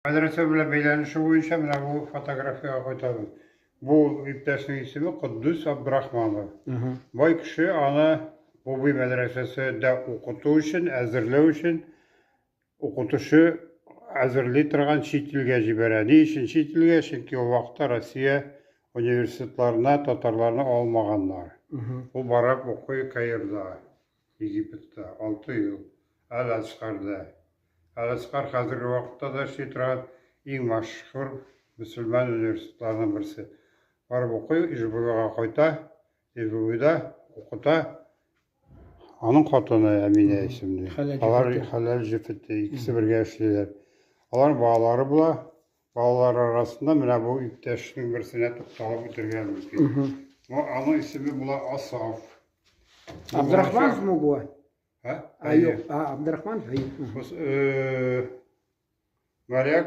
Мәдрәсә белән бәйләнеше буенча менә бу фотографиягә кайтабыз. Бу иптәшнең исеме Котдус Абдрахманов. Бай кеше аны Бубый мәдрәсәсендә укыту өчен, әзерләү өчен укытучы әзерли торган чит илгә җибәрә. Ни өчен чит илгә? Чөнки ул вакытта Россия университетларына татарларны алмаганнар. Ул барып укый Каирда, Египетта, 6 ел, Әл-Әзһәрдә. Әл-Әзһәр хәзерге вакытта да эшли торган иң мәшһүр мөселман университетларының берсе. Барып укый, ИЖБВга кайта, ИЖБВда укыта. Аның хатыны Әминә исемле. Алар хәләл җефете, икесе бергә эшлиләр. Алар балалары була. Балалар арасында менә бу иптәшнең берсенә тукталып үтәргә мөмкин. Бу аның исеме була Асаф. Абдрахмановмы бу? Ә? А, юк, а, Абдрахманов, әйе. Моряк.